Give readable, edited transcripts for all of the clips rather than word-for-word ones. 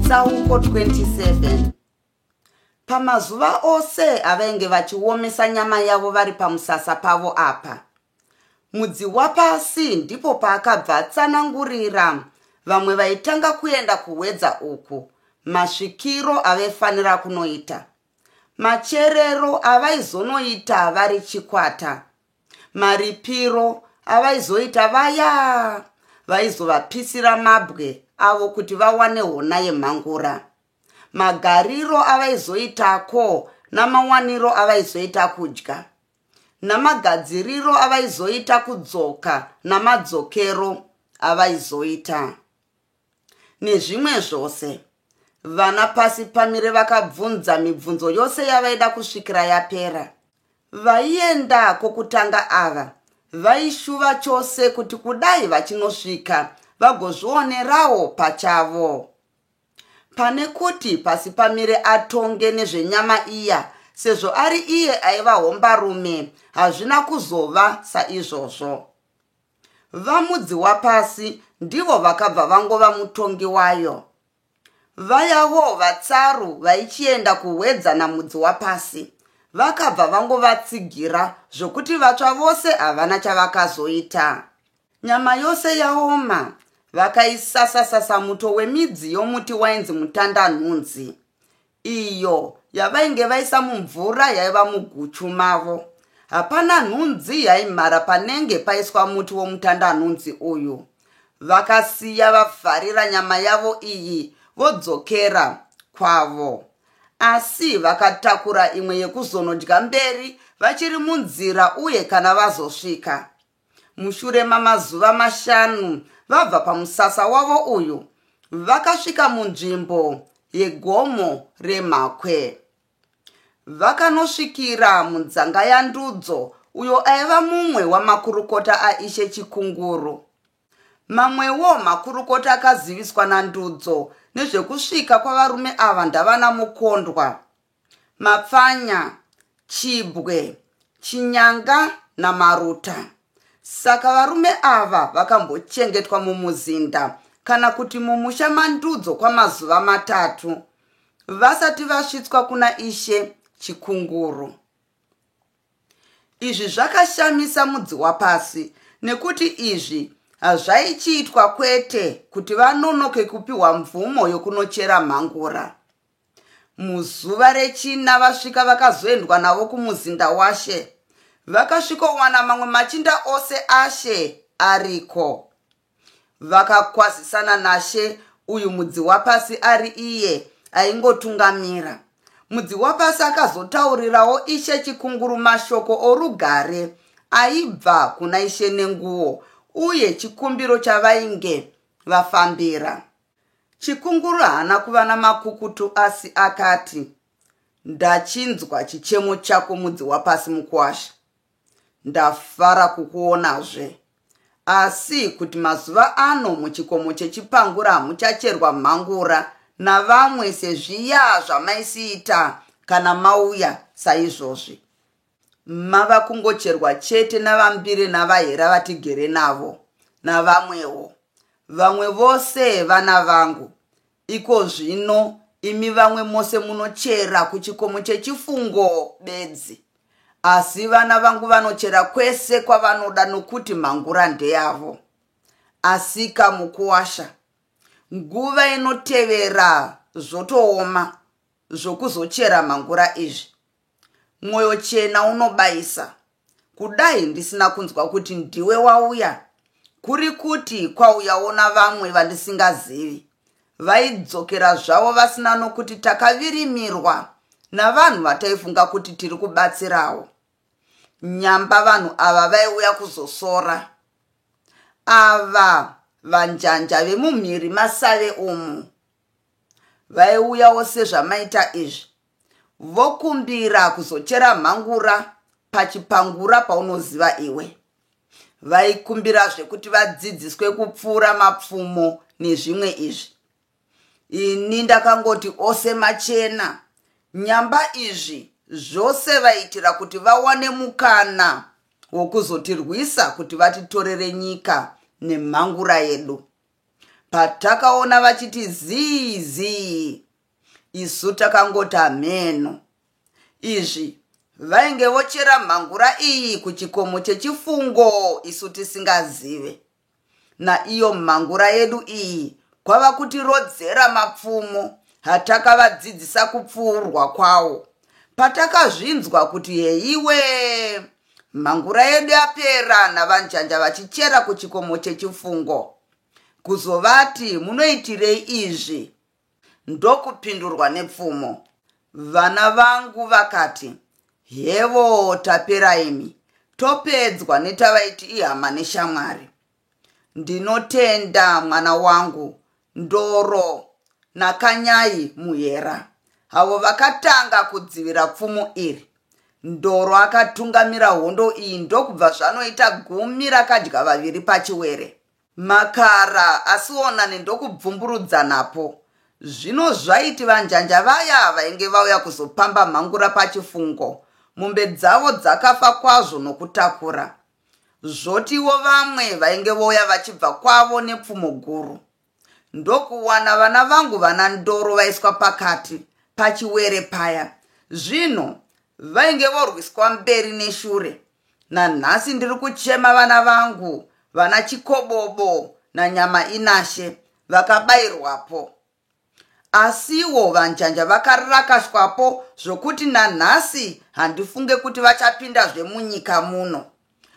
Chitsauko 27 Pamazuva ose avainge vachiomesa nyama yavo vari pamusasa pavo apa, Mudziwapasi ndipo paakabva atsanangurira vamwe vaitanga kuenda kuHwedza uku masvikiro avaifanira kunoita, macherero avaizonoita vari chikwata, maripiro avaizoita vaya vaizovapisira mabwe avo kuti vawane hona yemhangura, magariro avaizoitako namawaniro avaizoita kudya, namagadziriro avaizoita kudzoka namadzokero avaizoita. Nezvimwe zvose. Vana Pasipamire vakabvunza mibvunzo yose yavaida kusvikira yapera. Vaienda kokutanga ava vaishuva chose kuti kudai vachinosvika vagozvionerawo pachavo. Pane kuti Pasipamire atonge nezvenyama iya sezvo ari iye aiva hombarume hazvina kuzova saizvozvo. VaMudziwapasi ndivo vakabva vangova mutongi wayo. Vayawo vatsaru vaichienda kuHwedza naMudziwapasi vakabva vangovatsigira zvokuti vatsva vose havana chavakazoita. Nyama yose yaoma, vakaisasa-sasa muto wemidzi yomuti wainzi mutandanhunzi. iyo yavainge vaisa mumvura yaiva muguchu mavo. Hapana nhunzi yaimhara panenge paiswa muti womutandanhunzi uyu. Vakasiya vavharira nyama yavo iyi vodzokera kwavo. Asi vakatakura imwe yekuzonodya mberi vachiri munzira uye kana vazosvika. Mushure mamazuva mashanu vabva pamusasa wavo uyu, vakasvika munzvimbo yegomo reMhakwe. Vakanosvikira munzanga yaNdudzo uyo aiva mumwe wamakurukota aIshe Chikunguru. Mamwewo makurukota akaziviswa naNdudzo nezvekusvika kwavarume ava ndavana Mukondwa, Mapfanya, Chibwe, Chinyanga naMaruta. Saka varume ava vakambochengetwa mumuzinda kana kuti mumusha maNdudzo kwamazuva matatu vasati vasvitswa kuna Ishe Chikunguru. Izvi zvakashamisa Mudziwapasi nekuti izvi hazvaichiitwa kwete kuti vanonoke kupiwa mvumo yokunochera mhangura. Muzuva rechina vasvika vakazoendwa navo kumuzinda washe. Vakasvikowana mamwe machinda ose ashe ariko. Vakakwazisana nashe uyu Mudziwapasi ari iye aingotungamira. Mudziwapasi akazotaurirawo ishe Chikunguru mashoko orugare aibva kuna ishe Nenguwo uye chikumbiro chavainge vafambira. Chikunguru haana kuva namakukutu asi akati, Ndachinzwa chichemo chako Mudziwapasi mukuwasha. Ndafara kukuonazve. Asi kuti mazuva ano muchikomo cheChipangura hamuchacherwa mhangura navamwe sezviya zvamaisiita kana mauya saizvozvi. Mava kungocherwa chete naVaMbire naVaHera vatigere navo, navamwewo. Vamwe vose vana vangu. Iko zvino imi vamwe mose munochera kuchikomo chechifungo bedzi. Asi vana vangu vanochera kwese kwavanoda nokuti mhangura ndeyavo. Asika mukuwasha, nguva inotevera zvotooma zvokuzochera mhangura izvi. Mwoyo chena unobayisa. Kudai ndisina kunzwa kuti ndiwe wauya, kuri kuti kwauyawo navamwe vandisingazivi. Vaidzokera zvavo vasina nokuti takavirimirwa navanhu vataifunga kuti tiri kubatsirawo. Nyamba vanhu ava vaiuya kuzosora. Ava vanjanja vemumhiri masave umu vaiuyawo sezvamaita izvi vokumbira kuzochera mhangura pachipangura paunoziva iwe. Vaikumbirazve kuti vadzidziswe kupfuura mapfumo nezvimwe izvi. Ini ndakangoti ose machena. Nyamba izvi zvose vaitira kuti vawane mukana wokuzotirwisa kuti vatitorere nyika nemhangura yedu. Patakaona vachiti zii zii, isu takangoti hameno. Izvi vainge vochera mhangura iyi kuchikomo chechifungo isu tisingazive. Naiyo mhangura yedu iyi kwava kutirodzera mapfumo hatakavadzidzisa kupfuurwa kwawo. Patakazvinzwa kuti heiwe mhangura yedu yapera naVaNjanja vachichera kuchikomo chechifungo, kuzovati munoitirei izvi? Ndokupindurwa nepfumo. Vana vangu vakati, Hevo tapera imi, topedzwa netavaiti ihama neshamwari. Ndinotenda mwana wangu Ndoro naKanyai Muhera avo vakatanga kudzivira pfumo iri. Ndoro akatungamira hondo iyi ndokubva zvanoita gumi rakadya vaviri pachiwere. Makara asionane ndokubvumburudzanapo. Zvino zvaiti vaNjanja vaya vainge vauya kuzopamba mhangura pachifungo, mombe dzavo dzakafa kwazvo nokutakura. Zvotiwo vamwe vainge vouya vachibva kwavo nepfumo guru. Ndokuwana vana vangu vana Ndoro vaiswa pakati pachiwere paya. Zvino vainge vorwiswa mberi neshure. Nanhasi ndiri kuchema vana vangu vana Chikobobo naNyama Inashe vakabairwapo. Asiwo vaNjanja vakarakashwapo zvokuti nanhasi handifunge kuti vachapindazve munyika muno.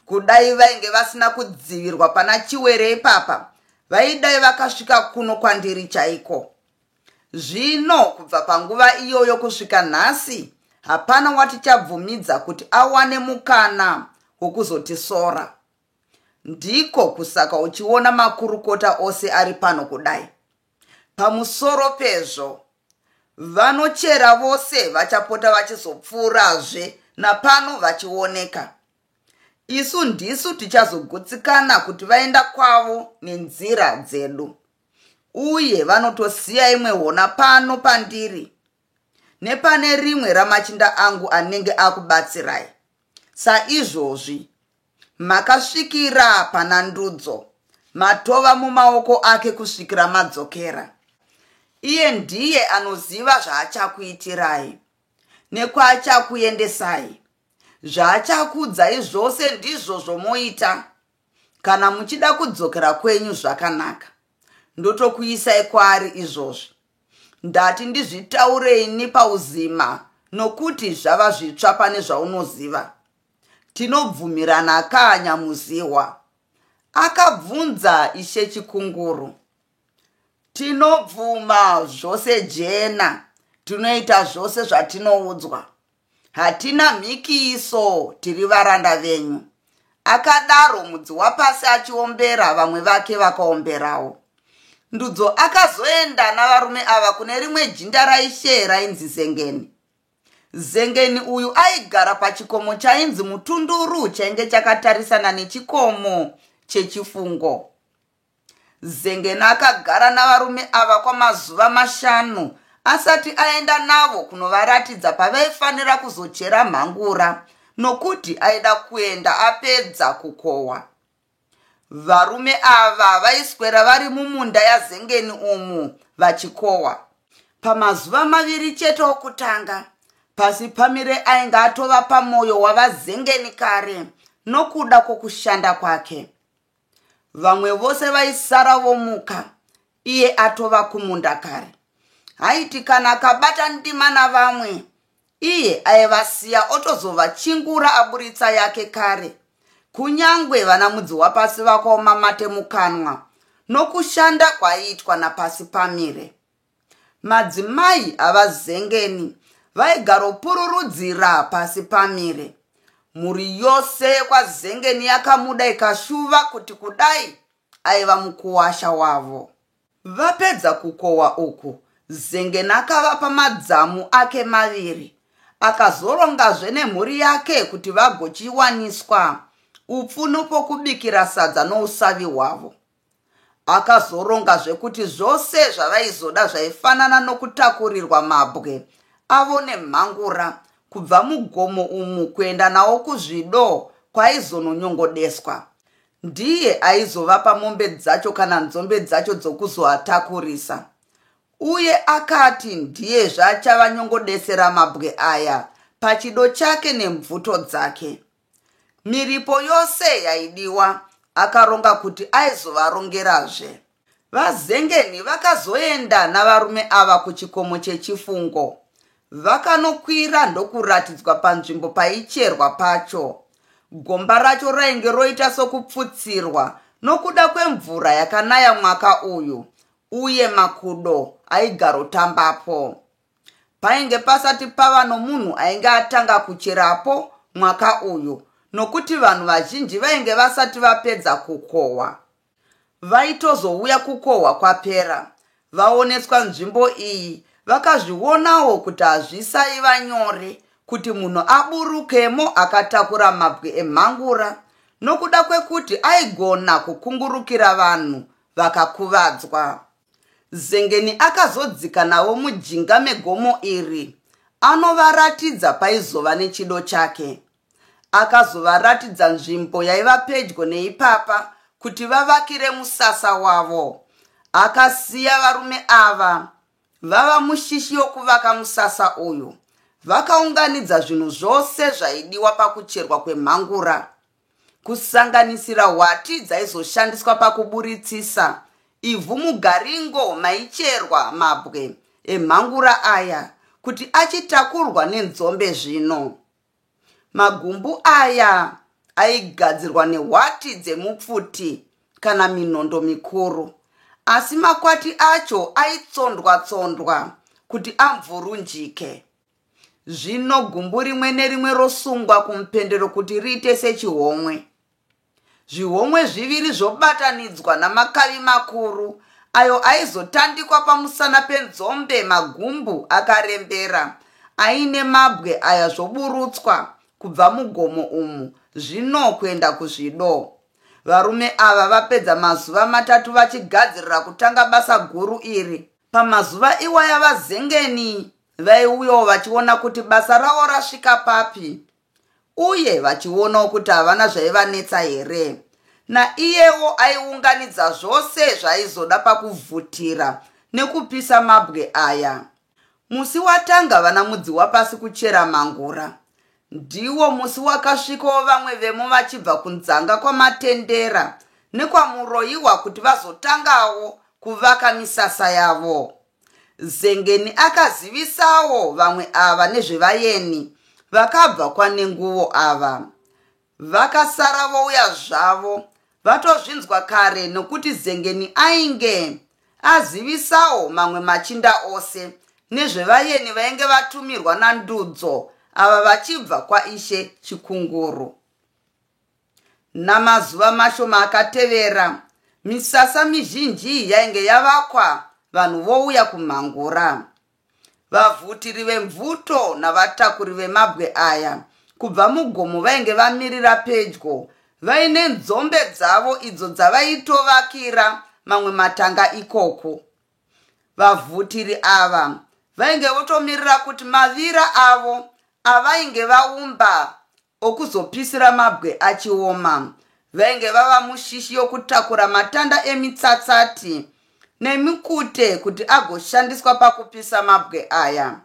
Kudai vainge vasina kudzivirwa pana Chiwere ipapa, vaidai vakasvika kuno kwandiri chaiko. Zvino kubva panguva iyoyo kusvika nhasi hapana watichabvumidza kuti awane mukana wokuzotisora. Ndiko kusaka uchiona makurukota ose ari pano kudai. Pamusoro pezvo, vanochera vose vachapota vachizopfuurazve napano vachioneka. Isu ndisu tichazogutsikana kuti vaenda kwavo nenzira dzedu. Uye vanotosiya imwe hona pano pandiri nepane rimwe ramachinda angu anenge akubatsirai. Saizvozvi, makasvikira pana Ndudzo, matova mumaoko ake kusvikira madzokera. Iye ndiye anoziva zvaachakuitirai nekwaachakuendesai. Zvaachakuudzai zvose ndizvo zvomoita. Kana muchida kudzokera kwenyu zvakanaka, ndotokuisai kwaari izvozvi. Ndati ndizvitaure ini pauzima nokuti zvava zvitsva pane zvaunoziva. Tinobvumirana ka Nyamuzihwa? Akabvunza Ishe Chikunguru. Tinobvuma zvose Jena, tinoita zvose zvatinoudzwa. Hatina mhikiso tiri varanda venyu. Akadaro Mudziwapasi achiombera vamwe vake vakaomberawo. Ndudzo akazoenda navarume ava kune rimwe jinda raishe rainzi Zengeni. Zengeni uyu aigara pachikomo chainzi Mutunduru chainge chakatarisana nechikomo chechifungo. Zengeni akagara navarume ava kwamazuva mashanu asati aenda navo kunovaratidza pavaifanira kuzochera mhangura nokuti aida kuenda apedza kukohwa. Varume ava vaiswera vari mumunda yaZengeni umu vachikohwa. Pamazuva maviri chete okutanga, Pasipamire ainge atova pamwoyo waVaZengeni kare nokuda kwokushanda kwake. Vamwe vose vaisara vomuka, iye atova kumunda kare. Haiti kana akabata ndima navamwe, iye aivasiya otozovachingura aburitsa yake kare. Kunyangwe vana Mudziwapasi vakaoma mate mukanwa nokushanda kwaiitwa naPasipamire. Madzimai aVaZengeni vaigaropururudzira pasi pamire. Mhuri yose yekwaZengeni yakamuda ikashuva kuti kudai aiva mukuwasha wavo. Vapedza kukohwa uku, Zengeni akavapa madzamu ake maviri. Akazorongazve nemhuri yake kuti vagochiwaniswa upfu nopokubikira sadza nousavi hwavo. Akazoronga zvekuti zvose zvavaizoda zvaifanana nokutakurirwa mabwe avo nemhangura kubva mugomo umu kuenda nawo kuzvido kwaizononyongodeswa. Ndiye aizovapa mombe dzacho kana nzombe dzacho dzokuzoatakurisa. Uye akati ndiyezve achavanyongodesera mabwe aya pachido chake nemvuto dzake. Miripo yose yaidiwa akaronga kuti aizovarongerazve. VaZengeni vakazoenda navarume ava kuchikomo cheChifungo. Vakanokwira ndokuratidzwa panzvimbo paicherwa pacho. Gomba racho rainge roita sokupfutsirwa nokuda kwemvura yakanaya mwaka uyu uye makudo aigarotambapo. Painge pasati pava nomunhu ainge atanga kucherapo mwaka uyu nokuti vanhu vazhinji vainge vasati vapedza kukohwa. Vaitozouya kukohwa kwapera. Vaoneswa nzvimbo iyi vakazvionawo kuti hazvisaiva nyore kuti munhu aburukemo akatakura mabwe emhangura nokuda kwekuti aigona kukungurukira vanhu vakakuvadzwa. Zengeni akazodzika navo mujinga megomo iri anovaratidza paizova nechido chake. Akazovaratidza nzvimbo yaiva pedyo neipapa kuti vavakire musasa wavo. Akasiya varume ava vava mushishi yokuvaka musasa uyu. Vakaunganidza zvinhu zvose zvaidiwa pakucherwa kwemhangura. kusanganisira hwati dzaizoshandiswa pakuburitsisa ivhu mugaringo maicherwa mabwe emhangura aya kuti achitakurwa nenzombe zvino. Magumbu aya aigadzirwa nehwati dzemupfuti kana minondo mikuru, asi makwati acho aitsondwa-tsondwa kuti amvurunjike. Zvino gumbu rimwe nerimwe rosungwa kumupendero kuti riite sechihomwe. Zvihomwe zviviri zvobatanidzwa namakavi makuru ayo aizotandikwa pamusana penzombe magumbu akarembera aine mabwe aya zvoburutswa kubva mugomo umu zvino kuenda kuzvido. Varume ava vapedza mazuva matatu vachigadzirira kutanga basa guru iri. Pamazuva iwaya vaZengeni vaiuyawo vachiona kuti basa ravo rasvika papi uye vachionawo kuti havana zvaivanetsa here. Naiyewo aiunganidza zvose zvaizoda pakuvhutira nekupisa mabwe aya. Musi watanga vana Mudziwapasi kuchera mangura ndiwo musi wakasvikawo vamwe vemo vachibva kunzanga kwaMatendera nekwaMuroyiwa kuti vazotangawo kuvaka misasa yavo. Zengeni akazivisawo vamwe ava nezvevayeni vakabva kwaNenguvo ava. Vakasara vouya zvavo vatozvinzwa kare nokuti Zengeni ainge azivisawo mamwe machinda ose nezvevayeni vainge vatumirwa naNdudzo ava vachibva kwaIshe Chikunguru. Namazuva mashoma akatevera, misasa mizhinji yainge yavakwa vanhu vouya kumhangura. Vavhutiri vemvuto navatakuri vemabwe aya kubva mugomo vainge vamirira pedyo vaine nzombe dzavo idzo dzavaitovakira mamwe matanga ikoko. Vavhutiri ava vainge votomirira kuti mavira avo avainge vaumba okuzopisira mabwe achioma. Vainge vava mushishi yokutakura matanda emitsatsati nemikute kuti agoshandiswa pakupisa mabwe aya.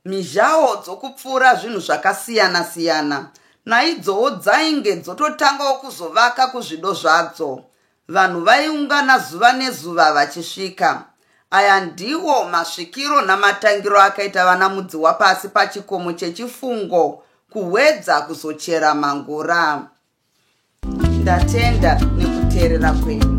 Mizhawo dzokupfuura zvinhu zvakasiyana-siyana naidzowo dzainge dzototangawo kuzovaka kuzvido zvadzo. Vanhu vaiungana zuva nezuva vachisvika. Aya ndiwo masvikiro namatangiro akaita vana Mudziwapasi pachikomo cheChifungo kuHwedza kuzochera mangura. Ndatenda nekuteerera kwenyu.